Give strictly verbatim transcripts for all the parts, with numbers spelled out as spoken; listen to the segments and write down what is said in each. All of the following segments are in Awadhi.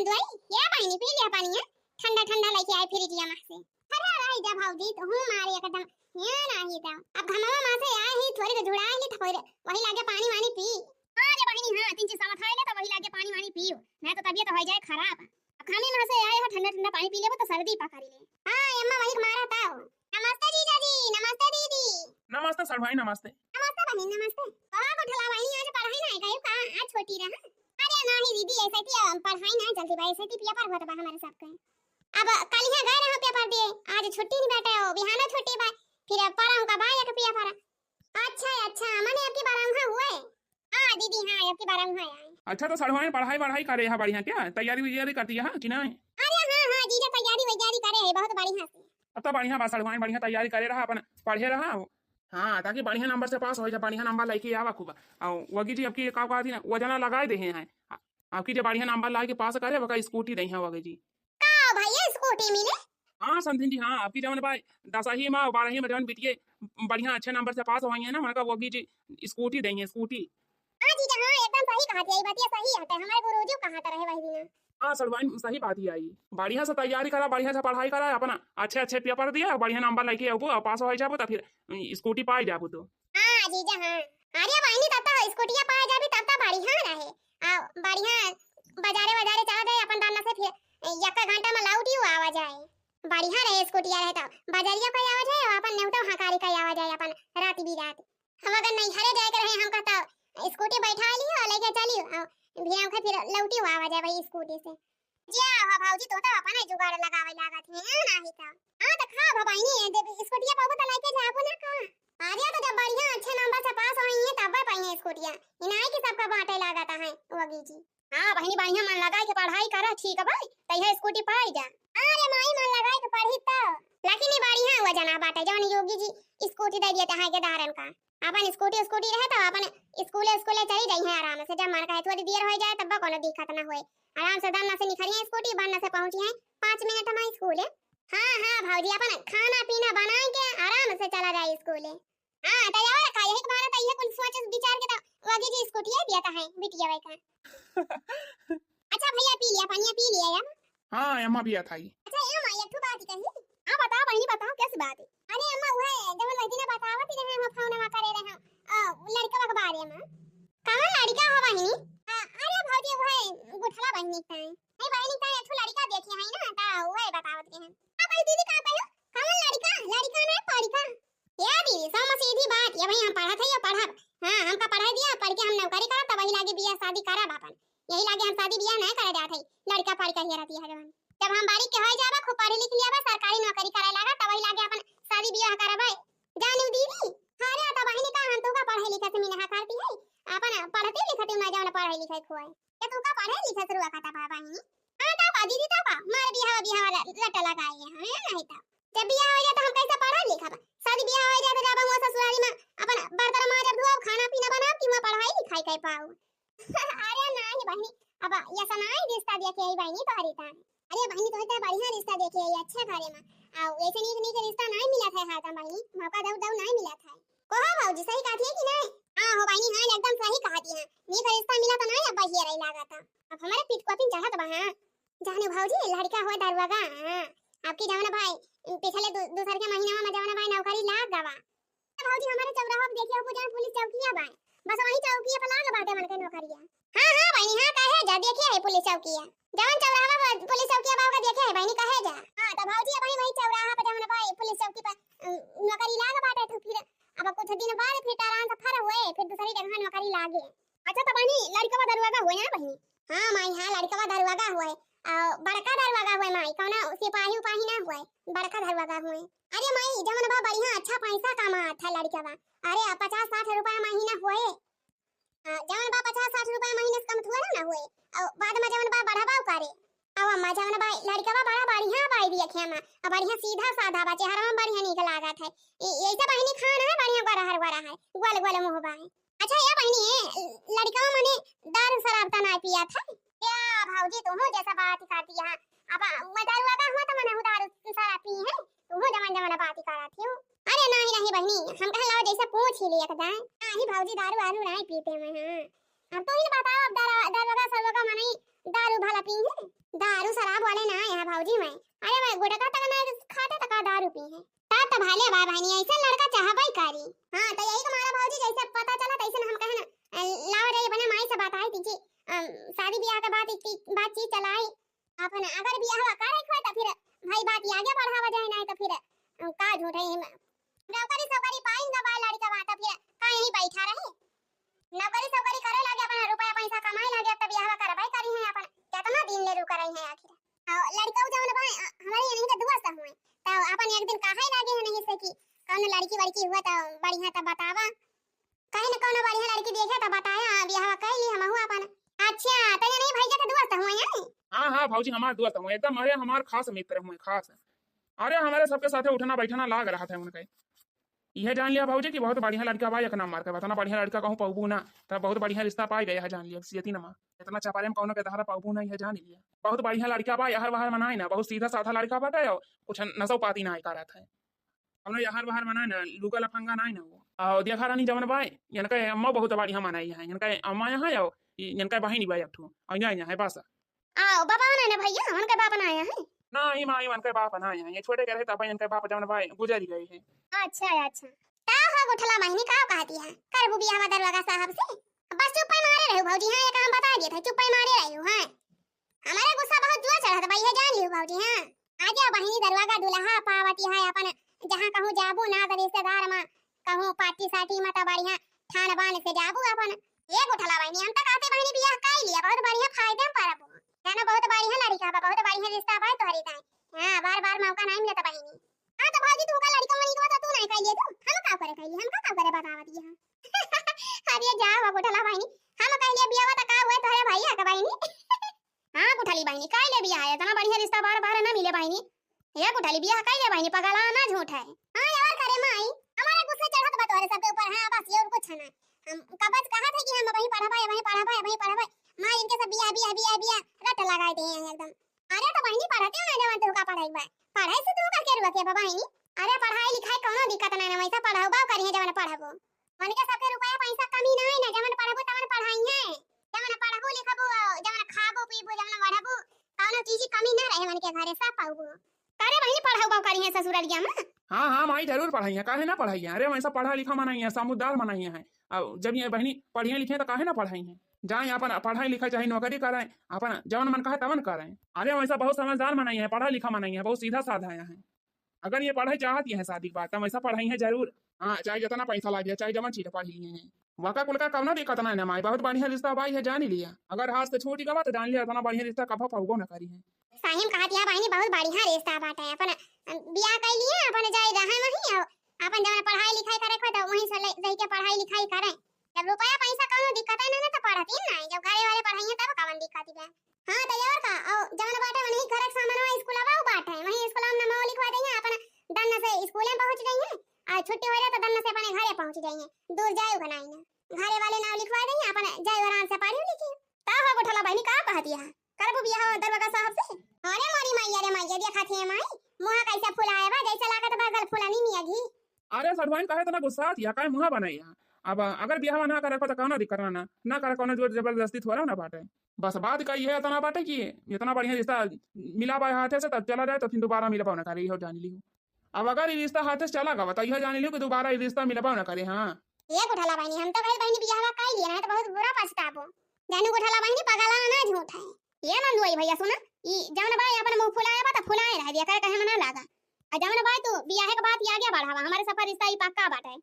दुआई, ये पानी पी लिया, पानी है ठंडा ठंडा लेके आए फ्रिजिया मा से। अरे रही जा भौजी, तो हूँ मारे एकदम, ये नाही तो। अब घमवा मा से आए ही, थोड़ी के जुड़ाए ही, तो फिर वही लागे पानी वानी पी। हाँ रे बहिनी, हाँ, तीन चीज समझ आए ले तो वही लागे पानी वानी पियो, नहीं तो तबीयत हो जाए खराब। अब घामे मा से आए हो, ठंडा ठंडा पानी पी लेबो तो सर्दी पकड़ ले। हाँ अम्मा, वही मारा था। नमस्ते जीजा जी, नमस्ते दीदी। नमस्ते सर भाई, नमस्ते। नमस्ते बहिन, नमस्ते। कहाँ को ठला बहिनी, आज पढ़ाई नाही कइउ का? आज छुट्टी रहा? अरे नाही दीदी, ऐसे थी, अ, पढ़ाई नाही चलती बा, ऐसे थी पेपर होत बा हमारे सबके। अब कल यहाँ गए रहो पेपर दिए, आज छुट्टी नहीं बैठे हो, बिहानो छुट्टी बा, फिर अब पढ़ा उनका बा एक पेपर। अच्छा, अच्छा, मने आपकी बारह हुए? हाँ दीदी, हाँ, आपकी बारह हुए आए। अच्छा, तो सड़वाइन पढ़ाई वढ़ाई करे है बढ़िया क्या? तैयारी वैयारी करती है कि नहीं? अरे हाँ, हाँ जीजा, तैयारी वैयारी करे है बहुत बढ़िया से। अब तो बढ़िया बा, सड़वाइन बढ़िया तैयारी करे रहा, अपन पढ़े रहा। हाँ, ताकि बढ़िया नंबर से पास हो जा, बढ़िया नंबर लेके आवा खूब। और वगी जी आपकी का कहती ना, वजना लगाए दे हैं। आ-, आपकी जो बढ़िया नंबर ला के पास करे, वका स्कूटी दे हैं वगी जी। का भैया, स्कूटी मिले? हाँ समधिन जी, हाँ, आपकी जवन बा दसही मा, बारही मा जवन बिटिये बढ़िया अच्छे नंबर से पास होई है ना, उनका वगी जी स्कूटी दे हैं, स्कूटी। हाँ जीजा, हाँ, एकदम सही कहत है, ई बतिया सही हटे, हमारे गुरुजी कहत रहे वही दिन। हाँ सड़वाइन, सही बात ही आई। बढ़िया से तैयारी करा, बढ़िया से पढ़ाई करा, अपना अच्छे अच्छे पेपर दिया, बढ़िया नंबर लेके आबू और पास हो जाबू, तो फिर स्कूटी पाई जाबू तो। हाँ जीजा, हाँ। अरे बहिनी, तब तो स्कूटिया पाई जाबी, तब तो बढ़िया रहे। आ बढ़िया बाजारे बाजारे चला जाए अपन दाना से, फिर एक घंटा मा लौटी आवा जाए। बढ़िया रहे स्कूटिया रहे, तब बाजारिया का आवा जाए और अपन नेवता हकारी का आवा जाए अपन रात बिरात। हम अगर नैहरे जाए के रहे, हम कहता स्कूटी बैठा लियो, लेके चलियो, और फिर हमके फिर लौटी आवा जाए वही स्कूटी से। जिया हो भौजी, तू तो अपने जुगाड़ लगावे लागत है, नाही तो। हाँ तो खा भवाइनी, जब स्कूटिया पाबो तो लेके जाबो ना का? अरे तो जब बढ़िया अच्छे नंबर से पास होई है तब पाई है स्कूटिया, ई नाही कि सबका बांटे लागत है वगी जी। हाँ बहिनी, बढ़िया मन लगाए के पढ़ाई करा, ठीक है भाई, तैया स्कूटी पाई जा। अरे माई, मन लगाए के पढ़ी तो। लेकिन ई बढ़िया हुआ जना बाटे जवन योगी जी स्कूटी दे दिया तहां के दारन का। अपन स्कूटी, स्कूटी रहे तो अपन स्कूले, स्कूले चली जाई है आराम से, जब मन कहे थोड़ी देर हो जाए तब कोनो दिक्कत ना होए। आराम से दन्ना से निकली है स्कूटी, बन्ना से पहुंची है पाँच मिनट मा स्कूले। हाँ हाँ भौजी, अपन खाना पीना बनाए के आराम से चला जाए स्कूले। हाँ, तो यार का यही तुम्हारा तो ये कुल सोच विचार के तो वगी जी स्कूटी है दिया था है बिटिया भाई का। अच्छा भैया, पी लिया पानी, पी लिया यार। हाँ अम्मा, पिया था ही। अच्छा ए अम्मा, एक ठो बात कही। हाँ बताओ बहिनी, बताओ कैसी बात है? अरे अम्मा, वह जब लड़की ने बतावत रहे, हम फोन मा करे रहे, अ, लड़का के बारे मा। कौन लड़का हो बहिनी? अ, अरे भौजी, वह गुठला बहिनी का है। नहीं बहिनी का एक ठो लड़का देखे है ना, तो वह बतावत रहे। हाँ भाई दीदी, का कहो? कौन लड़का? लड़का ना, पड़का। ए दीदी, सब सीधी बात, ये भाई हम पढ़त है, ये पढ़ब। हाँ, हमका पढ़ाई दिया, पढ़ के हम नौकरी करब, तब वही लागे बियाह शादी करब अपन। यही लागे हम शादी बियाह नहीं करे जात है, लड़का पढ़ के ही रहती है जवन। जब हम बारीक के हो जाबा, खूब पढ़ लिख लिया बा, सरकारी नौकरी करे लागा, तब वही लागे अपन शादी बियाह करब है। जानू दीदी, अरे तो बहिनी का हम तो का पढ़े लिखे से मिनहा करती है, अपन पढ़ते लिखते ना जवन पढ़े लिखे खोए। ये तू का पढ़े लिखे शुरू करता बा बहिनी? हाँ तो का दीदी, तो का मार बियाह बियाह वाला लट लगाए है, नहीं तो जब बियाह हो जाए तो हम कैसे पढ़ब लिखब? शादी बियाह हो जाए तो जब हम ससुरारी मा अपन बर्तन माजब धोब, खाना पीना बनाब कि वहाँ पढ़ाई लिखाई कर पाऊ? अरे नाही बहिनी, अब ऐसा नाही रिश्ता देखे आई बहिनी तोहरी तान। अरे बहिनी, तोहरी तान बढ़िया रिश्ता देखे आई, अच्छा घरे मा। आ ऐसे नीक नीक रिश्ता नाही मिलत है हरदम बहिनी, मौका दऊ दऊ नाही मिलत है। कहो भौजी, सही कहती है कि नाही? हाँ हो बहिनी, हाँ एकदम सही कहती है, नीक रिश्ता मिला तो नाही अब बहिया रही लागत। अब हमारे पीठ को पिन चढ़त बा। हाँ। जाने भौजी, लड़का हुआ दरुआगा, हाँ। आपकी जवन भाई पिछले दू-, दूसर के महीना मा जवन भाई नौकरी लाग गवा। भौजी, हमारे चौराहा पे देखे हो, जवन पुलिस चौकिया बा, बस वही चौकिया पे लाग बाटे मन के नौकरिया। हाँ, हाँ बहिनी, हाँ, कहे जा, देखे है पुलिस चौकिया, जवन चौराहा पे पुलिस चौकिया बा, ओका देखे है बहिनी, कहे जा। हाँ, तो भौजी, अब वही, वही चौराहा पे जवन भाई पुलिस चौकी पे, अम, नौकरी लाग बाटे, तो फिर अब कुछ दिन बाद फिर transfer हुए, फिर दूसरी जगह नौकरी लागे। अच्छा, तो बहिनी, लड़कवा दरुआगा हुए ना बहिनी? हाँ माई, हाँ, लड़कवा दरुआगा हुए, आ, बड़का दरुआगा हुए माई, कौना सिपाही उपाही ना हुए, बड़का दरुआगा हुए। अरे माई, जवन बा बढ़िया अच्छा पैसा कमात है लड़कवा। अरे, आ, पचास साठ रुपया महीना हुए, आ, जवन बा पचास साठ रुपया महीना से कम थोड़ा ना हुए। आ, बाद मा जवन बा बढ़ावा करे। अब अम्मा जवन बा लड़कवा बड़ा बढ़िया बा, देखे मा, आ, बढ़िया सीधा साधा बा, चेहरा मा बढ़िया नीक लागत है। ए-, ऐसे बहिनी खान है, बढ़िया गोरहर गोरहर, गोल गोल मुँह बा। अच्छा, ए बहिनी, ए, लड़कवा मने दारू शराब त ना पियत है? या भौजी, तुहू जैसा बात ही करती है। अब मैं दारू वाला हुआ तो मने दारू शराब पी है, तुहू जवन जवन बात ही करत हो। अरे नाही, नाही बहिनी, हम कहे लाओ जैसे पूछ ही लिया जाए। नाही भौजी, दारू वारू नाही पीते मैं, हाँ। अब तू ही बताओ, अब दारू, दारू वाला, शराब वाला मने दारू भला पी है? दारू शराब वाले ना आए हैं भौजी मैं। अरे मैं गुटखा तक ना खाते तक दारू पी है। ता तो भले बा बहनी, ऐसा लड़का चाहबे करी। हाँ, तो यही तुम्हारा भौजी जैसे पता चला तैसे हम कहे ना, अ, लाओ रे बने माई से बताई थी जी। अम, शादी ब्याह के बाद इतनी बातचीत चलाई। अपन अगर ब्याह करे खोए तो फिर भाई बात ये आगे बढ़ावा जाए, नहीं तो फिर, अ, का झूठे ही में नौकरी सौकरी पाई ना बा लड़का बा तो फिर का यहीं बैठा रहे? नौकरी सौकरी करे लागे, अपन रुपया पैसा कमाए लागे, तब ब्याह करबे करी है अपन। कितना दिन ले रुक रही है आखिर? और लड़का जौन बा, अ, हमारे यहीं के दोस्त हुए, तो अपन एक दिन कहे लागे है नहीं से कि कौन लड़की वड़की हुआ तो बढ़िया तो बतावा। कहीं न कौनो बढ़िया लड़की देखे तो बताया, बियाह कर ली हमहू अपन। अच्छा, तो ये नहीं भैया के दोस्त हुए हैं? हाँ, हाँ, भौजी हमार दोस्त हुए एकदम, अरे हमार खास मित्र हुए, खास। अरे हमारे सबके साथे उठना बैठना लाग रहा था उनके। यह जान लिया भौजी कि बहुत बढ़िया लड़का बा, एक नंबर के। इतना बढ़िया लड़का कहूँ पौबू ना, तो बहुत बढ़िया रिश्ता पाई गया है, जान लिया, सियती नमा। इतना चपारे में कौनो के धारा पौबू ना, यह जान लिया। बहुत बढ़िया लड़का बा, यहर वहर मनाए ना, बहुत सीधा साधा लड़का बाटे, और कुछ नशो पाती ना करत है। कौनो यहर बहर मनाए ना, लुगा लफंगा नाई ना हो। और देखा रानी जवन बाय, इनका अम्मा बहुत बढ़िया मनाई है, इनका अम्मा यहाँ आओ, इनका बहिनी बाय एक ठो, और यहाँ, यहाँ है बस। आओ, बाबा ना, ना भैया, उनके बाप ना आया है। नहीं माई, उनके बाप ना आया है, ये छोटे के रहे तब इनके बाप जवन बाय गुजर गए हैं। अच्छा, अच्छा। का हो गुठला बहिनी, का कहती है? करबू बियाह दरवागा साहब से? बस चुप्पे मारे रहो भौजी, हाँ, ये काम बता दिए थे, चुप्पे मारे रहो, हाँ। हमारे गुस्सा बहुत जोर चढ़त बा, ये जान लियो भौजी, हाँ। आजा बहिनी दरवागा दुल्हा पावती है अपन, जहाँ कहूँ जाबू ना तो रिश्तेदार मा कहूँ पार्टी सार्टी मा तो बढ़िया ठान बान से जाबू अपन। ये गुठला बहिनी, हम तो कहते बहिनी बियाह कर लिया, बहुत बढ़िया फायदे में पड़बू। जानो बहुत बढ़िया लड़का बा, बहुत बढ़िया रिश्ता बा तोहरी ताई। हाँ, बार बार मौका नहीं मिलता बहिनी। हाँ तो भौजी तू का लड़का मनी के बता तू नहीं कर लिए तो हम का करे कर लिए, हम का का करे बतावती है। अरे जा हो गुठला बहिनी, हम कर लिए बियाह तो का हुआ तोहरे भैया के बहिनी। हाँ गुठली बहिनी, काहे ले बियाह है? इतना बढ़िया रिश्ता बार बार ना मिले बहिनी। ये गुठली बियाह काहे ले बहिनी, पगला ना झूठ है। हाँ यार करे माई, हमारा गुस्सा चढ़त बा तोहरे सबके ऊपर। हाँ बस ये और कुछ ना, हम कबज कहा थे कि हम वहीं पढ़बा, वहीं पढ़बा, वहीं पढ़बा। माई इनके सब बियाह, बियाह, बियाह, बियाह रट लगाए दे हैं एकदम। अरे तो बहिनी पढ़ते हो ना जवन तुहका पढ़ाई बा, पढ़ाई से तुहका के रुआ के बा बहिनी? अरे पढ़ाई लिखाई कौनो दिक्कत नहीं ना, वैसा पढ़ाऊ बा करिए जवन पढ़बो। उनके सबके रुपया पैसा कमी नहीं ना, जवन पढ़बू तवन पढ़ाई है, जवन पढ़बू लिखबू, जवन खाबू पीबू, जवन बढ़बू, कौनो चीज की कमी ना रहे उनके घरे, सब पाऊबू। करे बहिनी पढ़ाऊ बाऊ करी है ससुरलिया में? हाँ, हाँ, माई जरूर पढ़ाई है, काहे ना पढ़ाई है? अरे वैसा पढ़ा लिखा मनाई है, समझदार मनाई है। अब जब ये बहिनी पढ़िए लिखे तो काहे ना पढ़ाई है? जाए अपन पढ़ाई लिखाई चाहे नौकरी करें, अपन जवन मन कहे तवन करें। अरे वैसा बहुत समझदार मनाई है, पढ़ा लिखा मनाई है, बहुत सीधा साधा है। अगर ये पढ़ाई चाहत ये है शादी के बाद, तो वैसा पढ़ाई है जरूर। हाँ, चाहे जितना पैसा लागे, चाहे जवन चीज पढ़ लिए हैं। वका कुल का कवनो दिक्कत ना है ना माई, बहुत बढ़िया रिश्ता बाई है, जान लिया। अगर हाथ से छूट गवा तो जान लिया, इतना बढ़िया रिश्ता कभो पौबो न करी है। सही में कहत है बहिनी, बहुत बढ़िया रिश्ता बाटे। अपन बियाह कर लिए, अपन जाए रहे वहीं, और अपन जवन पढ़ाई लिखाई करे को तो वहीं से ले, रह के पढ़ाई लिखाई करें। जब रुपया पैसा कौनो दिक्कत है ना, तो पढ़ती ना है। जब घरे वाले पढ़ाइए तब कवन दिक्कत है। हाँ तो और का, और जवन बाटे वहीं घर के सामने स्कूल बा, वो बाटे वहीं स्कूल में नाम लिखवा देंगे, अपन दन्न से स्कूल में पहुँच जाइए, और छुट्टी हो जाए तो दन्न से अपने घरे पहुँच जाइए, दूर जाए बनाई ना। घरे वाले नाम लिखवा देंगे, अपन जाए आराम से पढ़ी लिखी। का हो गुठला बहिनी, का कहती है? करबू बियाह दरवागा साहब से? अरे मोरी माई, अरे माई, देखा थी माई, मुँह कैसे फुलाए बा, जैसे लागत बा गल फुलानी मिया घी। अरे सढ़ुआइन, काहे इतना गुस्सा आती है, काहे मुँह बनाई है? अब अगर बियाह ना करे को तो कौनो दिक्कत ना, ना करे, कौनो जोर जबरदस्ती थोड़ा ना बाटे। बस बात का ये इतना बाटे कि इतना बढ़िया रिश्ता मिला बा हाथे से, तब चला जाए तो फिर दोबारा मिलबो ना करे, इहो जान लियो। अब अगर ये रिश्ता हाथे से चला गवा तो इहो जान लियो कि दोबारा ये रिश्ता मिलबो ना करे। हाँ। ये गुठला बहिनी, हम तो कहे बहिनी बियाह कर लिए ना तो बहुत बुरा पछताबो। जानू गुठला बहिनी पगला ना झूठ है। ये नंदुआई भैया सुना, ई जवन बा अपन मुँह फुलाए बा तो फुलाए रह दिया, करे कहे मना लागा। आ जवन बा तू बियाह के बात आगे बढ़ावा, हमारे सब रिश्ता ई पक्का बाटे।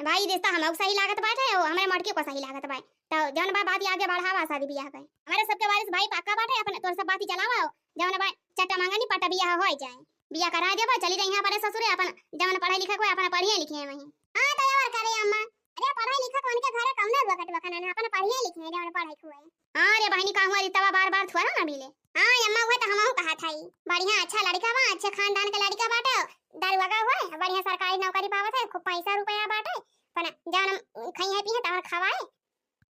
भाई रिश्ता हमहू सही लागत बाटे, ओ हमरे मटकी को सही लागत बा। तो जवन बा बात आगे बढ़ावा शादी बियाह के। हमारे सबके वारिस भाई पक्का बाटे, अपन तोर सब बात ही चलावा, जवन बा चट्टा मंगनी पट्टा बियाह हो जाए। बियाह करा देबा, चली रही अपने ससुरे, अपन जवन पढ़े लिखे को अपन पढ़िए लिखे हैं वहीं। हाँ तो और करे अम्मा, अरे पढ़ाई लिखा को उनके घरे कौनो वकट वकन ना, अपन पढ़िए लिखे हैं जवन पढ़ाई को है। हाँ रे बहिनी, का हुआ रिश्ता बार बार थोड़ा ना मिले। हाँ अम्मा, हुए तो हमहू कहा था ही, बढ़िया अच्छा लड़का बा, अच्छे खानदान के लड़का बाटे, दरुआगा हुए, बढ़िया सरकारी नौकरी पावत है, खूब पैसा रुपया बाटे, पर जवन खाई है पी है तवन खवाए,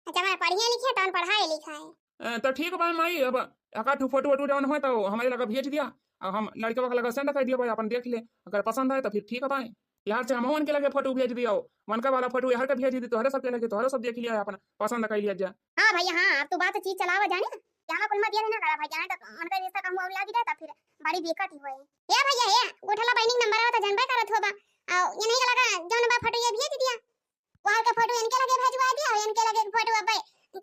जवन पढ़िए लिखे तवन पढ़ाए लिखाए। ए, तो ठीक बा माई, अब एका ठो फोटो वोटो जवन होए तो हमारे लगा भेज दिया, अब हम लड़के के लगा सेंड कर दिया भाई, अपन देख ले, अगर पसंद आए तो फिर ठीक बा। यार से हम उनके लगे फोटो भेज दिया, उनका वाला फोटो यार का भेज दी, तोहरे सबके लगे, तोहरे सब देख लिया, अपन पसंद कर लिया जा। हाँ भैया हाँ, अब तू बात चीज चलावा जाने, यहाँ कुल मत दिया ना करा भाई, जाने तो उनका रिश्ता कहूँ और लागी जाए तो फिर बड़ी दिक्कत ही होए। ए भैया, ए गुठला बहिनी के नंबर तो जानबे करत होबा, और ये नहीं लगा जौन बा फोटो ये भेज दिया। वहाँ के फोटो इनके लगे भेजवा दिया और इनके लगे फोटो अब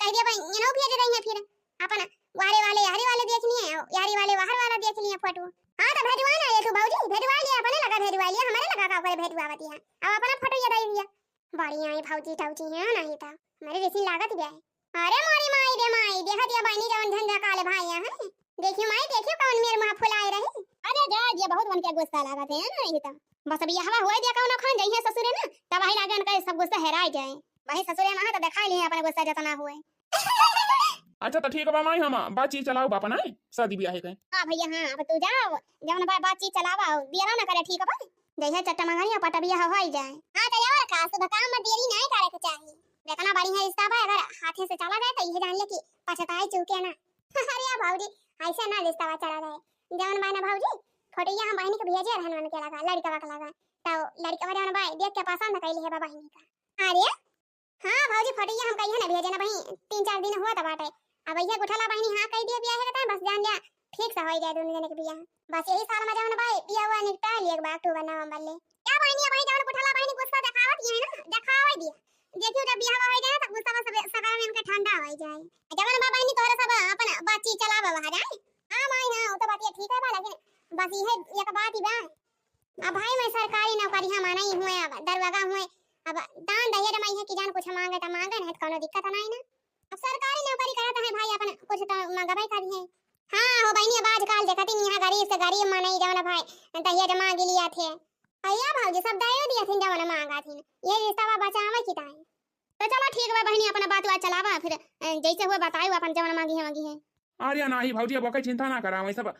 कह दिया भाई, ये भेज रही है फिर अपन वारे वाले यारी वाले देख लिए, यारी वाले बाहर वाला देख लिए फोटो। हाँ तो भेजवा ना ये तू भौजी, भेजवा लिया, अपने लगा भेजवा लिया, हमारे लगा का ओकरे भेजवावती है, अब अपना फोटो ये दे दिया। बढ़िया है भौजी टौजी है, नहीं तो हमारे जैसी लागत भी है। अरे मोरी माई रे माई, देखत या बहिनी जवन झंझा काले भाई है। देखियो माई, देखियो कौन मेर मुँह फुलाए रही। अरे जा, ये बहुत मन के गुस्सा लागत है ना, ये तो। बस अब ये हवा होए दिया कौनो खान जइहे ससुरे ना, तब वही लागे उनका सब गुस्सा हेराए जाए। वही ससुरे में तो दिखाई लिए अपने गुस्सा जितना हुए। अच्छा तो ठीक बा माई, हम बातचीत चलाओ बापन है शादी ब्याह के। हाँ भैया हाँ, अब तू जाओ, जवन बा-, बातचीत चलावा, दियरा ना करे, ठीक बा? जइहे चट्टा मंगनिया पटबिया हो ही जाए। हाँ तो और का, शुभ काम में देरी नहीं करे के चाहिए। जितना बढ़िया रिश्ता बा, अगर हाथे से चला जाए तो ये जान ले कि पछताए चूके ना। अरे या भौजी, ऐसे ना रिश्ता बा चला जाए। जवन बा ना भौजी, फोटोया हम बहिनी के भेजे रहन मन के लगा, लड़कवा के लगा। तो लड़कवा जवन बा देख के पसंद कैली है बा बहिनी का। अरे हाँ भौजी, फोटोया हम कहिए ना भेजे ना बहिन, तीन चार दिन हुआ था बाटे। अब ये गुठला बहिनी हाँ कह दिया बियाह के time, बस जान लिया ठीक से हो जाए दोनों जने के बियाह। बस यही साल में जवन बा बियाह हुआ निपटा लिए एक बार अक्टूबर नवंबर ले। क्या बहिनी, अब जवन गुठला बहिनी गुस्सा दिखावत ये है ना, दिखावे दिया। देखियो जब बियाह हो जाए तो गुस्सा बस सगरा में इनका ठंडा हो जाए। जवन बा बहिनी तोहरे सब अपन बातचीत चलावा वहाँ जाए। हाँ माई हाँ, वो तो बात ये ठीक है बा, लेकिन बस ये एक बात ही बा। अब भाई मैं सरकारी नौकरी हम नहीं हुए, अब दरोगा हुए, अब दान दहेज में है कि जान कुछ मांगे तो मांगे, नहीं तो कोनो दिक्कत नहीं ना। अब सरकारी नौकरी करत है भाई, अपन कुछ तो मंगबे करी है। हाँ हो बहिनी, अब आजकल देखती नहीं है गरीब से गरीब मनई जवन भाई दहेज मांग लिया थे। भैया भौजी सब दे दिया थे जवन मांगा थी, ये रिश्ता बचावे की ताई। तो चलो ठीक बा बहिनी, अपना बात बात चलावा, फिर अ, जैसे हुए बताओ अपन जवन मांगी है मांगी है। अरे नाही भौजी, अब ओके चिंता ना करा, वही सब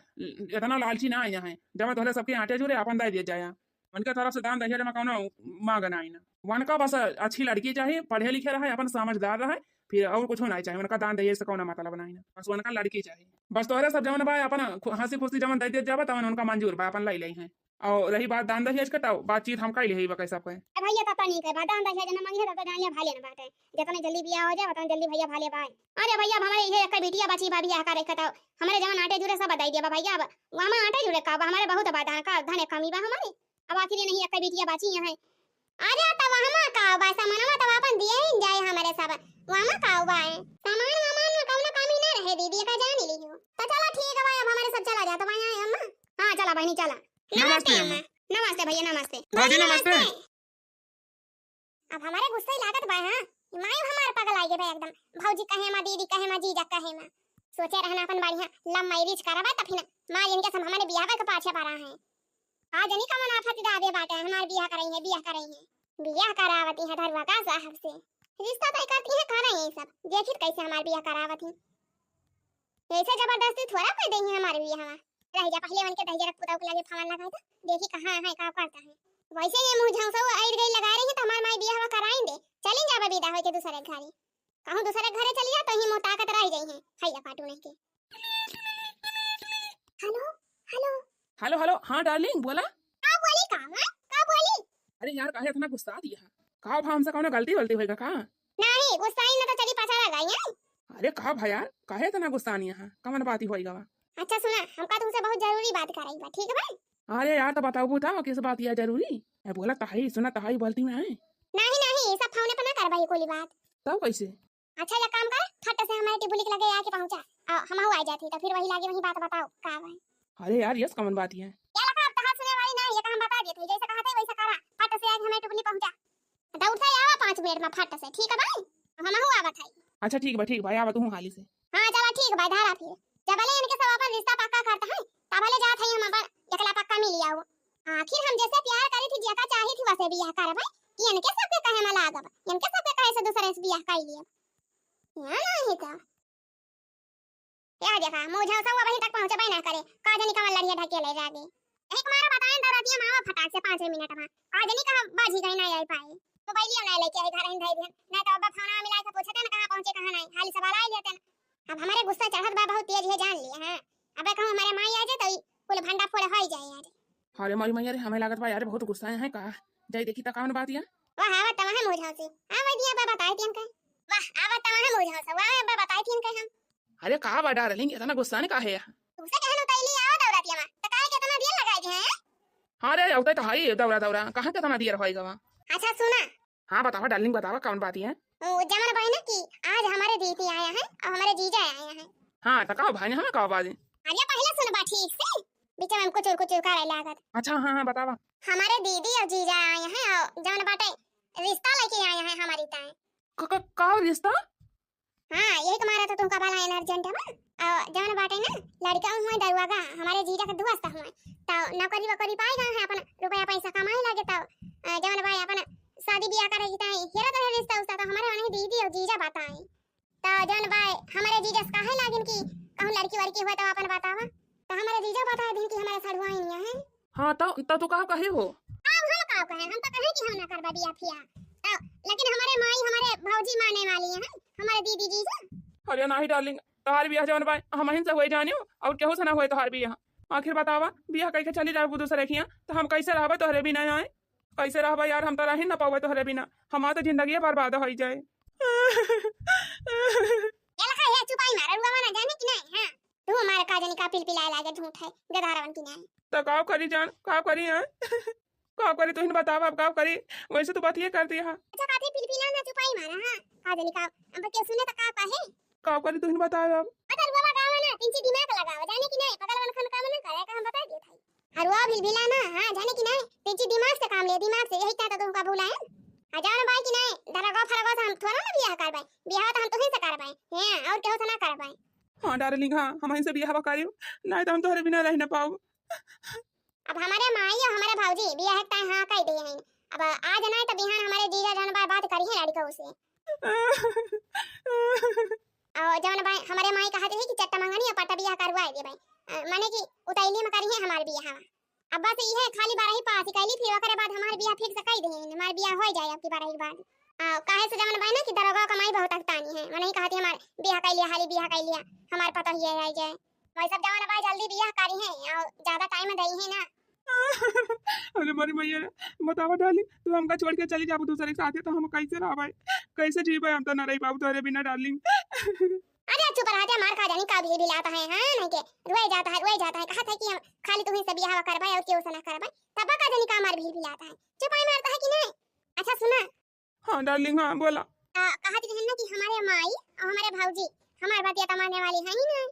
इतना लालची ना आया है। जब तोहरे सबके आटे जुरे अपन दे दिया जाया। उनके तरफ से दान दहेज में कौनो मांग ना आई ना। उनका बस अच्छी लड़की चाहिए, पढ़े लिखे रहे, अपन समझदार रहे, फिर और कुछ ना चाहिए। उनका दान दहेज से कौनो मतलब ना आई ना, बस उनका लड़की चाहिए। बस तोहरे सब जवन बा अपन खु-, हंसी खुशी जवन दे दिया जावा, तवन उनका मंजूर बा, अपन ले ले हैं। और रही बात दान दहेज के, तो बातचीत हम कइले ही बा कैसे आपके। ए भैया, तब तो नहीं कहे, दान दहेज ना मांगी है, तब तो जान लिया भाले ना बाटे। जितने जल्दी बियाह हो जाए, उतने जल्दी भैया भाले बाए। अरे भैया, अब हमारे ये एक बिटिया बची बा बियाह करे के, तो हमारे जवन आटे जुरे सब बताई दिया बा भैया। अब वहाँ आटे जुरे का बा, हमारे बहुत बा धान का, धान एक कमी बा हमारे। अब आखिर ये नहीं एक बिटिया बची है। अरे तब हमा का बा, सामानवा तब अपन दिए ही जाए हमारे सब। वहाँ का बा है, सामान वामान में कौनो कमी ना रहे दीदी, का जान ही लियो। तो चला ठीक है भाई, अब हमारे सब चला जाए तो भाई आए अम्मा। हाँ चला बहनी चला। नमस्ते नमस्ते अम्मा। अम्मा। नमस्ते भैया, नमस्ते। भौजी, भौजी, नमस्ते। नमस्ते। अब हमारे गुस्से लागत बा, हाँ? ई माई हमार पगल आई गे बा एकदम। भौजी कहे मा, दीदी कहे मा, जीजा कहे मा। सोचे रहना अपन बढ़िया love marriage करबा, त फिर माँ इनके सब हमारे बियाह के पाछे पड़ा है। आज नहीं कमन आफत डाबे बाटे, हमार बियाह करई है, बियाह करई है। बियाह करावती है धरुआ का साहब से। रिश्ता तय करती है, करा ये सब। देखित कैसे हमार बियाह करावत ही। ऐसे जबरदस्ती थोड़ा कोई देही हमारे बियाहवा। रह जा, पहले उनके दहिजरक पुताऊ के लगे फोन लगाए तो, देखी कहाँ है, का करता है। वैसे ये मुँह झौंसऊ आइर गई लगा रही है तो हमार माई बियाहवा कराइन दे। चलिन जाबे विदा होके दूसरे घरे। कहूँ दूसरे घरे चली जा तो ही मुँह ताकत रह जाई है, हैया काटू नहीं के। Hello, hello. हेलो, हेलो, हाँ darling, बोला। का बोली का, हाँ? का बोली? अरे यार, काहे इतना गुस्सा दिया? का भा हमसे कौनो गलती वलती होइगा का? नहीं, गुस्सा ही ना तो चली पाछा लगाई है। अरे का भा यार, काहे इतना गुस्सा नहीं है? कमन बात ही होइगा बा? अच्छा सुना, हमका तुमसे बहुत जरूरी बात कराई बा, ठीक है भाई? अरे यार, तो बताओ, बताओ, किस बात यह जरूरी है? बोला ताही, सुना ताही बोलती में है। नहीं, नहीं, ये सब फोने पे ना करवाई कोई बात। तब कैसे? अच्छा, एक काम कर, फट से हमारे टिपुली के लगे आके पहुंचा, आ, हम आ जाती, तो फिर वही लागे वही बात बताओ, का बा? अरे यार, यस कमन बात है? क्या लगा, अब तो हाथ सुने वाली ना, ये काम बता देते, जैसे कहा था वैसा करा, फट से आके हमारे टिपुली पहुंचा। दौड़ते आवा पाँच मिनट में फट से, ठीक है भाई? हम हूँ आवत है। अच्छा ठीक बा, ठीक बा, आवा तू हाली से। हाँ चला ठीक बा, धारा फिर। जब भले इनके सब अपन रिश्ता पक्का करता है, तब भले जात है हम अपन एकला पक्का मिल आओ। आखिर हम जैसे प्यार करी थी, जेका चाही थी, वैसे बियाह करब है कि इनके सबके कहे में लागब, इनके सबके कहे से दूसरे से बियाह कर लिए। यहाँ नहीं तो। या देखा, मुँह झौंसा हुआ वहीं तक पहुँचबे ना करे। का जानी कवन लड़िया ढकेले जागे। एक मारा बताएं दौरतिया मावा फटाक से पाँच मिनट में। का जानी कहाँ बाजी गई ना आई पाए। मोबाइलिया ना लेके आई घर ही धई दिहन। नहीं तो अब फोन मिला के पूछते ना कहाँ पहुँचे कहाँ नहीं। हाली सवाल आई लेते ना। अब हमारे गुस्सा चढ़त बा बहुत तेज है जान लिए, हाँ। अबे कहूँ हमारे माई आ जाए तो ई कुल भंडा फोड़ हो ही जाए आज। अरे मारी मैया रे, हमें लागत बा यार बहुत गुस्सा है का। जाई देखी त कौन बात या। वाह, आवत त वहाँ मुँह झौंसी। हाँ, वही दिया बा बताई थी हमके। वाह, आवत त वहाँ मुँह झौंसी। वाह, बा बताई थी हमके हम। अरे का बा डार्लिंग, इतना गुस्सा ने काहे है? तुमसे कहन उतैली आवा दौरा दिया मा, त काहे केतना देर लगाई दे हैं? हाँ रे, उतै तो हई दौरा दौरा, कहाँ केतना देर होई गवा? अच्छा सुना। हाँ बतावा डार्लिंग, बतावा कौन बात है? वो जमन भाई ना कि आज हमारे दीदी आया है और हमारे जीजा आया है। हाँ तो कहो भाई ने हमें कहो बाजी। अरे पहले सुन बा ठीक से, बीच में कुचुर कुचुर करे लागत। अच्छा हाँ हाँ बतावा। हमारे दीदी और जीजा आए हैं और जमन बाटे रिश्ता लेके आए हैं हमारी ताए। क-, क-, का रिश्ता? हाँ, यही के मारे तो तुमका बुलाएन urgent मा। और जवन बाटे ना, लड़का हुए दरुआ का, हमारे जीजा के दोस्त हुए। तो नौकरी वोकरी पाए गए हैं, अपन रुपया पैसा कमाए लगे। तो, अ, जवन भाई अपन शादी ब्याह करे की ताई, हेरा तो रिश्ता उस्ता तो हमारे वहीं दीदी और जीजा बताए। तो जवन भाई हमारे जीजा से कहे लागिन कि कहूँ लड़की वड़की हुए तो अपन बतावा। तो हमारे जीजा बताए दिन कि हमारे सड़ुआई नहीं है। हाँ, तो, तो तू का कहे हो? हम, हम का कहे? हम तो कहे कि हम ना करबा बियाह फियाह। तो, लेकिन हमारे माई, हमारे भौजी माने वाली हैं, हमारे दीदी जीजा। अरे नाही डार्लिंग, तोहार बियाह जवन बा, हमहिन से होई जानियो, और केहू से ना होई तोहार बियाह। आखिर बतावा, बियाह कइके चली जाबू दूसरे खिया, तो हम कैसे रहबे तोहरे बिना आए? कैसे रहबे यार, हम तो रही ना पावे तोहरे बिना, हमार तो जिंदगी बर्बाद होई जाए। ये लखा, ये चुपाई मारा, रुआ ना जाने कि नहीं, हाँ? तू हमारे का जानी का पिलपिलाए लागे, झूठ है, गधारवन की नहीं। तो का करी जान, का करी, हाँ? का करी, तुहिन बतावा, अब का करी? वैसे तो बात ये कर दिया। अच्छा, काथे पिलपिला ना, चुपाई मारा, हाँ? का जानी का, अब के सुने तो का कहे? का करी, तुहिन बतावा अब। अगर बाबा गावा ना, तिनची दिमाग लगावा, जाने कि नहीं, पगल वन खन काम ना करे, का हम बता दिए थाई। अरुआ भिलभिला ना, हाँ, जाने कि नहीं, तिनची दिमाग से काम ले, दिमाग से, यही कहता तुमका भूला है। आ जाओ ना भाई कि नहीं, दरगो फरगो से हम थोड़ा ना बियाह करबे, बियाह तो हम तुही से करबे, हैं, और केहू से ना करबे। हाँ डार्लिंग, हाँ, हमही से बियाह करियो, नहीं तो हम तोहरे बिना रह ना पाऊ। अब हमारे माई और हमारे भौजी बियाह के ताई हाँ कह दिए हैं। अब आज नहीं तो बिहान हमारे जीजा जौन बा बात करी है लड़का उसे। और जौन बा हमारे माई कहत रही कि चट्टा मंगनी और पट्टा बियाह करवाए देबे। अ, माने कि उतैली में करी है हमारे बियाह। अब बस इहे खाली बारही पास ही कैली, फिर ओकरे बाद हमारे बियाह fix कह दिए हैं, हमारे बियाह हो जाए अब की बारही के बाद। आ, काहे से जौन बा ना कि दरोगा कमाई बहुत अगतानी है, मने ही कहती हमारे बियाह कह लिया, हाली बियाह कह लिया, हमारे पता ही है, आ जाए। वही सब जवन बा जल्दी बियाह करी है और ज्यादा time दई है ना। अरे मोरी मैया रे, बतावा डार्लिंग, तू हमका छोड़ के चली जाबू दूसरे के साथे, तो हम कैसे रहबे, कैसे जीबे? हम तो ना रही पाऊ तोहरे बिना डार्लिंग। अरे चुप रह जा, मार का जानी का भिलभिलाता है, हाँ, नहीं के रुए जाता है, रुए जाता है, कहा था कि हम खाली तुही से बियाह करबे और केहू से ना करबे, तब का जानी का मार भिलभिलाता है, चुपाई मारता है कि नहीं? अच्छा सुना, हाँ डार्लिंग, हाँ बोला। आ, कहत रहे ना कि हमारे माई और हमारे भौजी हमार बतिया तो माने वाली है ही ना।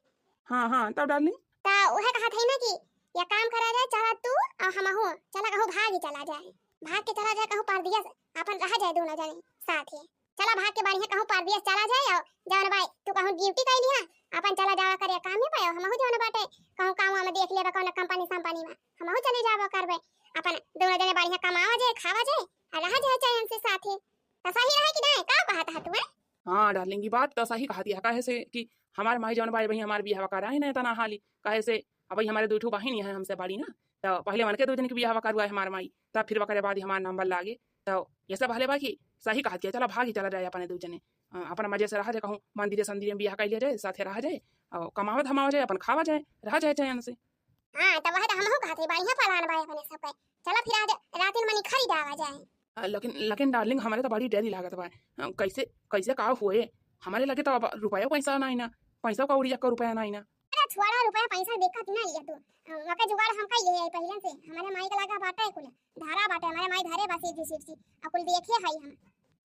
हाँ हाँ, तब डार्लिंग? तो वह कहत है ना कि या काम करा जाए, चला तू और हमहू चला कहूँ भाग ही चला जाए, भाग के चला जाए कहूँ परदेस, अपन रह जाए दोनों जने साथ ही। चला भाग के बढ़िया कहूँ परदेस चला जाए और जवन भाई तू कहूँ duty कर लिया, अपन चला जावा करे काम ही पायो, हमहू जवन बाटे कहूँ काम वाम देख लेबा कौन company संपनी में, हमहू चले जावा करबे, अपन दोनों जने बढ़िया कमावा जाए, खावा जाए, आ रहा जाए चैन से साथे। तो सही रहे कि नहीं? का कहत है तू, हैं? हाँ डार्लिंग, ये बात तो सही कहत है, काहे से कि हमार माई जौन बा, भाई हमार बियाह कराए ना इतना हाली, काहे से अब भाई हमारे दू ठो बहिन यहाँ हमसे बड़ी ना, तो पहले उनके दू जन के बियाह करवाए हमार माई, तब फिर ओकरे बाद ही हमार नंबर लागे। तो ये सब हले बा कि सही कहत है, चला भागी चला जाए अपने दू जने, अ, अपना मजे से रहा जाए, कहूँ मंदिरे संदिरे में बियाह कर लिया जाए, साथे रहा जाए, और कमावा धमावा जाए, अपन खावा जाए, रहा जाए चैन से। हाँ, तो वह तो हमहू कहत है, बढ़िया plan बा अपने सबके। चला फिर आज रातिन मनी खरीद आवा जाए। अ, लेकिन, लेकिन डार्लिंग, हमारे तो बड़ी डर ही लागत बा। अ, कैसे, कैसे का हुए? हमारे लगे तो अब रुपया पैसा ना ना, पैसा कौड़ी का रुपया ना ना। अरे छोड़ा, रुपया पैसा दिक्कत ना लिया तू। अ, ओके जुगाड़ हम कई लिए पहले से। हमारे माई के लगा बाटे कुल, धारा बाटे, हमारे माई धरे बा सीधी सीधी, अ कुल देखे हई हम।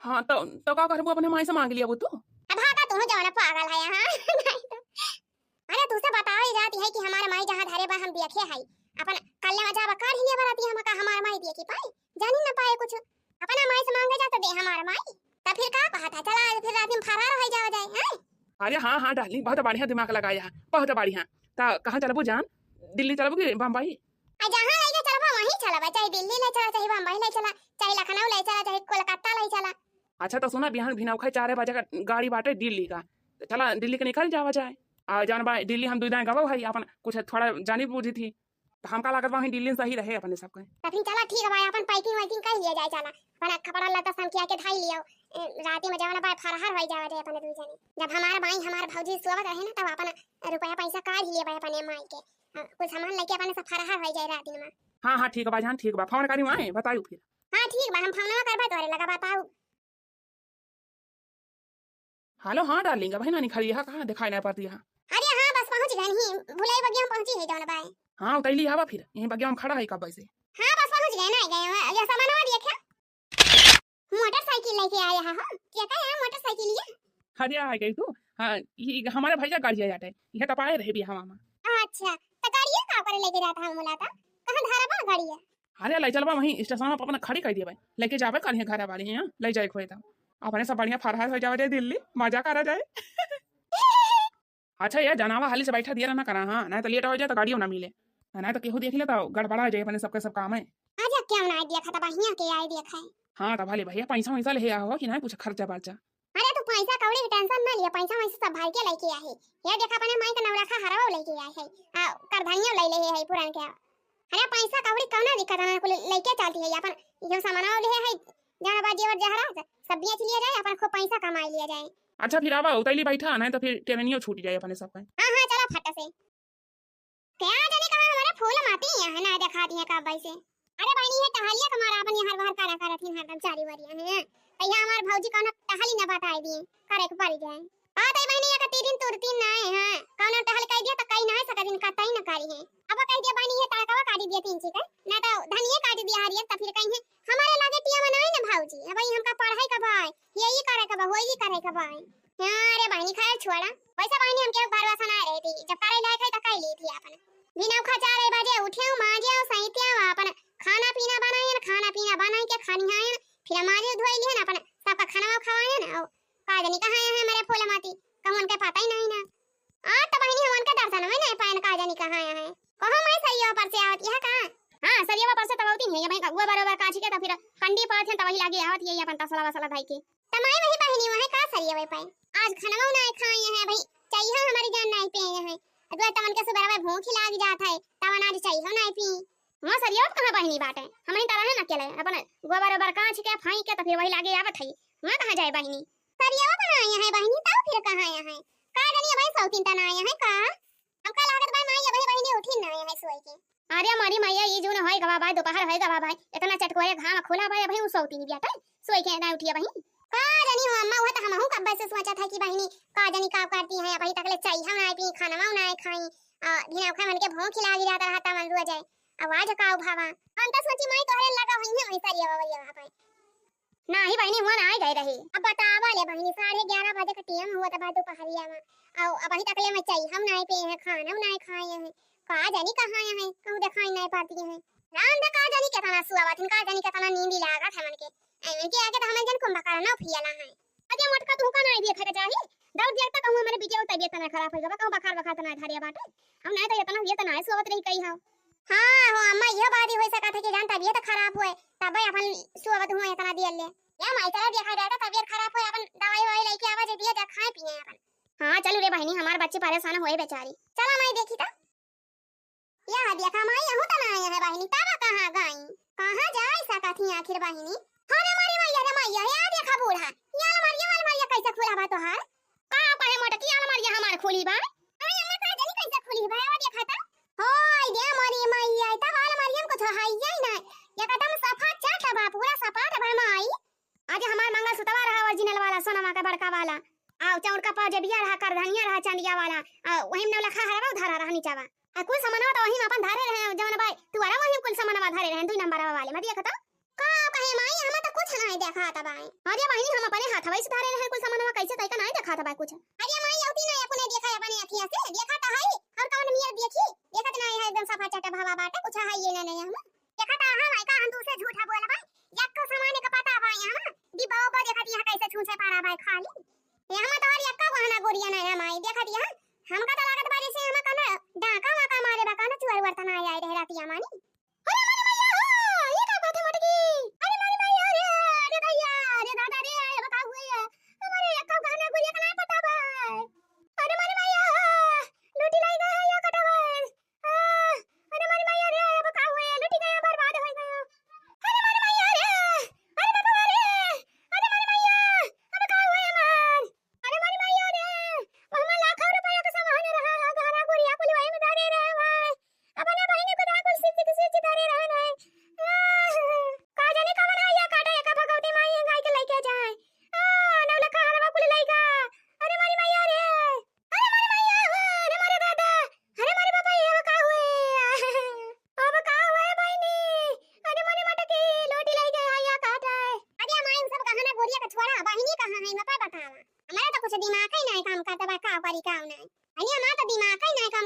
हाँ, तो, तो का करबू, अपने माई से मांग लिया वो तू? अब हाँ, का तू जौन पागल है, हाँ? नहीं तो। अरे, तुसे बताई जाती है कि हमार माई जहाँ धरे बा हम देखे हई। अपन कल्ले में जाबा काढ़ लिए बरती हम का हमार माई देखे पाई? जानी न पाए कुछ। अपना माई से मांगे जा तो दे हमार माई। तब फिर का कहत है? चला आज फिर रात में फरार हो जावा जाए, हैं? अरे हाँ, हाँ डार्लिंग, बहुत बढ़िया दिमाग लगाया है, बहुत बढ़िया। तो कहाँ चलबू जान? दिल्ली चलबू कि बम्बई? आ जहाँ लेके चलबा वहीं चलबा, चाहे दिल्ली ले चला, चाहे बम्बई ले चला, चाहे लखनऊ ले चला, चाहे कोलकाता ले चला। अच्छा तो सुना, बिहान भिनौखा चार बजे का गाड़ी बाटे दिल्ली का, तो चला दिल्ली के निकल जावा जाए। आ जान बा दिल्ली हम दू दाएं गवा भाई, अपन कुछ थोड़ा जानी बूझी थी, तो हमका लागत बा वहीं दिल्ली में सही रहे अपने सबके। तो फिर चला ठीक बा, अपन packing वैकिंग कर लिया जाए, चला अपना कपड़ा लत्ता समकिया के धाई लियो। ए, राती में जवन बा फरहर हो जावा जाए अपने दू जने। जब हमार माई हमार भौजी सोवत रहे ना, तब अपन रुपया पैसा काढ़ लिए बा अपने माई के। हाँ, कुछ सामान लेके अपने सब फरहर हो जाए राती में। हाँ हाँ ठीक बा जान, ठीक बा, फोन करी वहाँ बतायू फिर। हाँ ठीक बा, हम फोनवा करबे तोहरे लगा बताऊ। Hello, हाँ darling, अबहीं नानी खड़ी है, कहाँ दिखाई नाहीं पड़ती है? अरे हाँ, बस पहुँच गए ही, भुलाई बगिया में पहुँची है जौन बाय। हाँ, उतैली हवा फिर, यहीं बगिया में खड़ा है कब से। हाँ, बस पहुँच गए ना, आ गए हैं, यह सामानवा देखे। मोटरसाइकिल लेके आया है, हाँ? क्या का है मोटरसाइकिल ये? अरे, आ गई तू? हाँ, ये हमारे भैया गाड़ी है जाटे, यह तो पाए रहे भी हवा में। अच्छा, तो गाड़िया का करे लेके जाता है मुलाता? कहाँ धरबा गाड़िया? अरे, ले चलबा वहीं स्टेशन में अपना खड़ी कर दिया भाई, लेके जाबे कल घर वाली हैं, ले जाए खोए तो। अपने सब बढ़िया फरहर हो जाओ रे दिल्ली, मजा करा जाए। अच्छा यार, जनावा हाली से बैठा दिया रहना करा, हाँ, नाहीं तो लेट हो जाए तो गाड़ियों ना मिले, नाहीं तो केहू देख ले तो गड़बड़ा जाए अपने सबके सब काम है। अच्छा, क्या ना देखा था, बढ़िया के आए देखा है। हाँ, तो भले भैया पैसा वैसा ले आया हो कि नाहीं, कुछ खर्चा बर्चा। अरे, तू पैसा कौड़ी की tension ना लिया, पैसा वैसा सब भाई के लेके आए है। ये देखा, अपने माई का नवरखा हरवा लेके आए है, आ, करधनिया ले ले है पुरान के। अरे, पैसा कौड़ी कौना दिक्कत है, कुल लेके चलती है, अपन यो सामानवा ले है, जहाँ बा जेवर जहरा, सब बेच लिया जाए, अपन खूब पैसा कमाई लिया जाए। अच्छा, फिर आवा, उतैली बैठा, नाहीं तो फिर ट्रेनियो छूट जाए अपने सबका। हाँ, हाँ, चला फट से। क्या जाने कहाँ हमारे फूल माती यहाँ ना दिखा दिए कब से। अरे बहनी, ये टहलिया तुम्हारा अपन यहाँ बाहर करा करत हिन हरदम चारी वारी है। तो यहाँ हमार भौजी कौनो टहली न बताई दिए, करे के पड़ जाए। आ तई बहनी, एक तीन तुरती ना है, हाँ, कौनो टहल कह दिया तो कहीं ना है सकत दिन कतई न करी है। अब कह दिया बहनी, ये तड़कवा काटी दिया तीन चीज है, ना तो धनिया काटी दिया हरियर, तो फिर कहीं है हमारे लागे टिया बनाई ना भौजी। अब भाई हमका पढ़ाई का भाई, ये ही करे का बा, वो ही करे का बा। हाँ, अरे बहनी, खैर छोड़ा। वैसे बहनी, हमके भरोसा ना रही थी, जब करे लायक है तो कर ली थी अपन। बिना खा चार बजे उठियो, माजियो, सैतियो, अपन खाना पीना बनाइन, खाना पीना बनाई के खानी आयन, फिर माजियो धोई लिहन, अपन सबका खाना खवायन। और का जानी कहाँ आया है हमारे फूल माती, कहूँ उनके पता ही नहीं ना। आज तो बहनी हम उनका दर्शन में नहीं पायन, का जानी कहाँ आया है। कहो माई, सरिया पर से आवत यह का? हाँ, सरिया पर से तब आवती है, ये भाई गोबर ओबर काची के तो फिर कंडी पात है, तो वही लागे आवत ये अपन तसला वसला धाई के। त माई वही बहिनी वहे का सरियवे पाए। आज खनवा नाय खाए हैं भाई, चाहिए हमारी जान नाय पिए हैं। अगुआ तमन के सुबह भूख ही लाग जात है, तवन आज चाहिए नाय पी। वहाँ सरियवा कहाँ बहिनी बाटे, हमही तरह है ना अकेले, अपन गोबर ओबर काच के फाई के तो फिर वही लागे आवत है। वहाँ कहाँ जाए बहिनी? सरियवा बनाए हैं बहिनी, तब फिर कहाँ आया है? का जानिए भाई, सौतीन तना आया है का? हमका लागत बा माई अबही बहिनी उठी ना है सोई के। अरे मोरी मैया, ई जून होई गवा भाई, दोपहर होई गवा भाई, इतना चटकोरे घाम खुला भाई, अबही उ सोती नहीं बियाटे, सोई के ना उठी अबही। का जानी हो अम्मा, वह तो हमहू कब्बे से सोचा था कि बहिनी का जानी का करती हैं, अबही तक ले चाय हम ना पी, खाना ना खाई, आ, बिना खाए मन के भूख ही लागी जाता रहता मन रुआ जाए। आवाज का उभावा, हम तो सोची माई तोहरे लगा हुई है वही सारी अबही वहाँ पे। नाही बहिनी, हुआ ना आए गए रही। अब बतावा ले बहिनी, साढ़े ग्यारह बजे का टेम हुआ था दोपहरिया में। अउ अबही तक ले मैं चाय हम नाय पिए हैं, खाना हम नाय खाए हैं। का जानी कहाँ आया है, कहूँ दिखाई नाय पड़ती है। राम दा का जानी कितना सुआवत है, का जानी कितना नींद लागत है मन के। ऐ मन के आगे तो हमें जन कुंभकर्ण ना फियला है। अरे मोटका, तू का नाय देखे के चाही? दौड़ दिया तक कहूँ हमारे बिटिया की तबीयत ना खराब हो गवा, कहूँ बुखार बुखार तो ना धरिया बाटे। हम नाय तो इतना हुआ तो नाय सुआवत रही कही हो। हाँ हो अम्मा, यह बात ही हो सकत है कि जान तबीयत खराब हुए, तबे अपन सुअवत हुए इतना देर ले। या माई, चला देखा जाए तो तबीयत खराब हुए, अपन दवाई ववाई लेके आवा जे दिया जा खाए पिए अपन। हाँ चलू रे बहिनी, हमार बच्ची परेशान होए बेचारी। चला माई देखी तो। या देखा माई, यहू तो ना आया है बहिनी, तब कहाँ गई? कहाँ जाए सकत ही आखिर बहिनी? हाँ रे मारी मैया रे मैया, या देखा बूढ़ा, या अलमारिया, अलमारिया कैसे खुला बा तोहार? का कहे मोटकी, अलमारिया हमार खुली बा? अरे अम्मा, का जानी कैसे खुली बा, आवा देखा तो। ओए दे मोरी मैया, ई तो अलमारिया में कुछ है ही नहीं। एकदम सफा चट बा, पूरा सपाट बा माई। आज हमार मंगलसूत्रवा रहा original वाला, सोनमा का बड़का वाला। आ चौड़का पाजेबिया रहा, करधनिया रहा, चांदिया वाला। आ वही में नौलखा हरवा उधारा रहा नीचावा। आ कुल सामानवा तो वही में अपन धरे रहे, जवन बा, तू अरा वही कुल सामानवा धरे रहे, दुई नंबर वाले में देखा तो। का कहे माई, हम तो कुछ नहीं देखा था बाई। अरे बहिनी, हम अपने हाथवा से धरे रहे कुल सामानवा, कैसे तैका नहीं देखा था बाई कुछ। अरे माई, औती नहीं अपने देखा है अपने अखिया से, देखा तो है, और कौन मियर देखी, देखत नहीं है एकदम सफा चटा भावा बाटे, कुछ है ये नहीं, नहीं हम देखा तो है माई, का हम तुझसे झूठा बोला बाई, यक्को सामान का पता बाई हम, डिब्बा उब्बा देखत यहाँ कैसे छूछे पारा बाई खाली, यहाँ तो और यक्का गहना गोरिया नहीं है माई, देखत यहाँ, हमका तो लागत बारी से हम कना डाका वाका मारे बा, कना चुअर वर्तना आए रहे रातिया मानी। अरे मोरी मैया हो, ये का बात है मोटकी? अरे मोरी मैया रे, अरे भैया, अरे दादा रे, ये का हुए है? हमारे एक का गहना गुड़िया का नहीं पता बा। अरे मोरी मैया हो, लूटी लाई गए हैं या कटावे। आ, अरे मोरी मैया रे, ये का हुए? लूटी गया, बर्बाद हो गया। अरे मोरी मैया रे, अरे बाबा रे, अरे मोरी मैया, अब का हुए हमार? अरे मोरी मैया रे, हमार लाखों रुपया का सामान रहा, गहना गुड़िया कुल वही में धरे रहे भाई। अपने बहिनी को दाखिल से किसी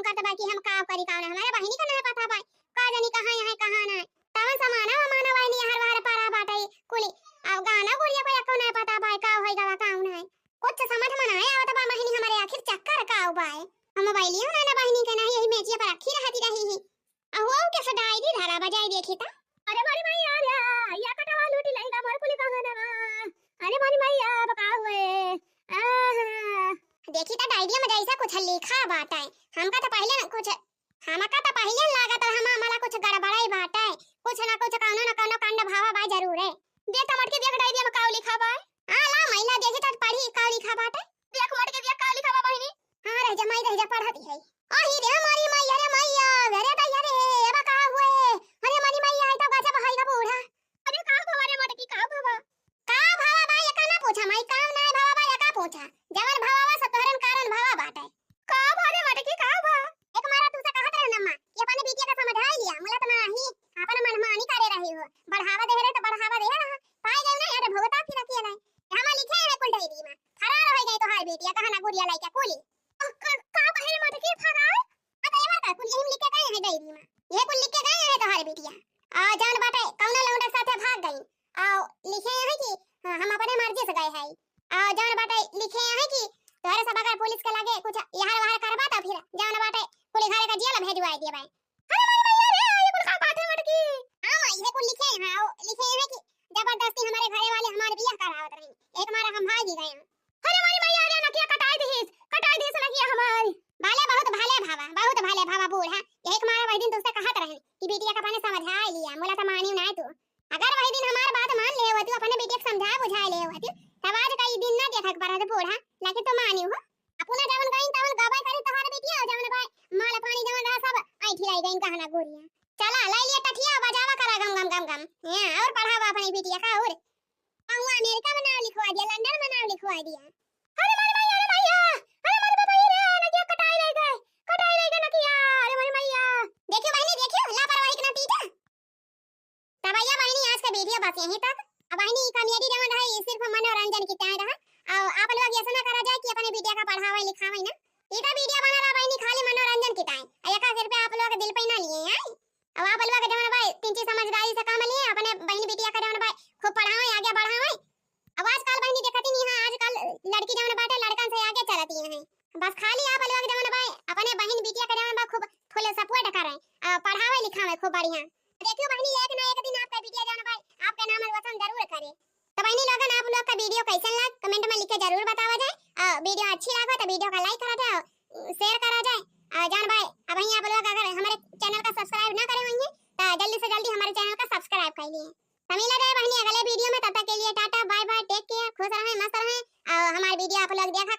कहत बा कि हम का करी, का ना, हमरे बहिनी का नाहीं पता बा, का जानी कहाँ यहाँ, कहाँ ना। तवन समाना वमाना बहिनी हर बार परा बाटे कुली। अब गाना गुरिया को एको नाहीं पता बा, का होई गवा, का नाहीं। कुछ समझ में नाहीं आवत बा बहिनी हमरे, आखिर चक्कर का बा। हम मोबाइलियो ना, ना बहिनी के नाहीं, यही मेजिया पर रखी रहती रही ही। अहो, कैसे डायरी धरा बजाई देखी ता। अरे मोरी मैया रे, या कटवा लूटी लइगा मोर कुली गहनवा। अरे मोरी मैया, अब का हुए? आहा। देखी ता डायरी में जैसा कुछ लिखा बाटे। हमका तो पहिले न कुछ, हमका तो पहिले न लागत रहा, हम, हमारा कुछ गड़बड़ाई बाटे। कुछ ना कुछ कौनो ना कौनो कांड भावा बा जरूर है। देख तो मटकी देख डायरी में का लिखा बा। हाँ, ला मैला देखी तो पढ़ी का लिखा बाटे। देख मटकी देख का लिखा बा बहिनी। हाँ, रह जा माई, रह जा, पढ़ती है। अही रे मोरी मैया रे मैया, अरे दैया रे, एबा का हुए? अरे मोरी मैया, आई तो गजब है गा बूढ़ा। अरे का भवा रे मटकी, का भवा? का भवा बा, एका ना पूछा माई, काम ना भवा बा, एका पूछा। जवन भवा बा, सब तोहरन कारण भवा बाटे। का भवा रे मटकी, का भवा? एक मारा तुमसे कहत रहे नम्मा कि अपने बिटिया का समझाई लिया, मुला तो नाही, अपन मनमानी करे रही हो। बढ़ावा दे रहे तो बढ़ावा दे रहा, पाई गई ना यार, भुगता फिर अकेला। हम लिखे हैं कुल डायरी में, फरार हो गई तोहार बिटिया, कहाँ ना गुरिया लइका कुली। अ, क-, का कहे रे मटकी, फरार? आ तो एवर का कुल यही लिख के गए हैं डायरी में, ये कुल लिख के गए हैं तोहार बिटिया। आ जान बाटे कौनो लौंडा के साथे भाग गई। आ लिखे हैं कि, हाँ, हम अपने मर्जी से गए हैं। आ जान बाटे लिखे हैं कि तोहरे सब अगर पुलिस के लगे कुछ यहर वहर करबा तो फिर जान बाटे कुल घरे का जेल भेजवाई दिए भाई। अरे माई मैया रे, ये कुल का बात है मटकी? हाँ माई, ये कुल लिखे हैं, हाँ, लिखे हैं कि जबरदस्ती हमारे घरे वाले हमारे बियाह करावत रही, एक मारा हम भागी गए हैं। अरे मोरी मैया रे, नकिया कटाई दिहिस, कटाई दिहिस नकिया हमार। भले बहुत भले भावा, बहुत भले भावा बूढ़ा। यही के मारे वही दिन तुझसे कहत रहे कि बिटिया का अपने समझाई लिया, मुला तो मानी ना तू। अगर वही दिन हमार बात मान ले होती, अपने बिटिया के समझा बुझाई ले होती, तब आज का ई दिन ना देखा के पड़ा था बूढ़ा, लेकिन तू मानी हो। अपना जवन गई तवन गवाई करी तोहार बिटिया, और जवन गई माल पानी जवन रहा सब ऐठी लाई गई कहना गोरिया। चला लाई लिया टठिया, बजावा करा गम गम गम गम। यहाँ और पढ़ावा अपनी बिटिया का और। हुआ अमेरिका में नाम लिखवा दिया, लंदन में नाम लिखवा दिया। अरे मोरी मैया रे मैया, अरे मोरी बाबा रे, नकिया कटाई ले गए, कटाई ले गए नकिया, अरे मोरी मैया। देखियो बहिनी, देखियो लापरवाही के नतीजा। तब भैया बहिनी, आज का वीडियो बस यहीं तक। अब बहिनी, ई कॉमेडी जवन रहा, ई सिर्फ मनोरंजन की टाइम रहा। और आप लोग ऐसा ना करा जाए कि अपने बिटिया का पढ़ावे लिखावे ना, ई तो वीडियो बना रहा बहिनी खाली मनोरंजन की टाइम, और एक रुपया आप लोग दिल पे ना लिए हैं। अब आप लोग जवन भाई तिंची समझदारी से काम लिए, अपने बहिन बिटिया का जवन भाई खूब पढ़ावे, आगे बढ़ावे। अब आजकल बहिनी देखती नहीं है, आजकल लड़की जवन बाटे लड़कन से आगे चलती हैं। बस खाली आप लोग जवन भाई अपने बहिन बिटिया का जवन बा खूब फुल सपोर्ट करें, आ, पढ़ावे लिखावे खूब बढ़िया। देखियो बहिनी, एक ना एक दिन आपका बिटिया जवन भाई आपके नाम रोशन जरूर करे। तो बहिनी लोगन, आप लोग का वीडियो कैसन लग कमेंट में लिख के जरूर बतावा जाए। आ, वीडियो अच्छी लगा तो वीडियो का लाइक करा जाए, शेयर करा जाए। आ, जान भाई, अब वहीं आप लोग अगर हमारे चैनल का सब्सक्राइब ना करे होंगे तो जल्दी से जल्दी हमारे चैनल का सब्सक्राइब कर लिए। तो मिला जाए बहिनी अगले वीडियो में, तब तक के लिए tata bye bye, take care, खुश रहें, मस्त रहें। और हमारे वीडियो आप लोग देखा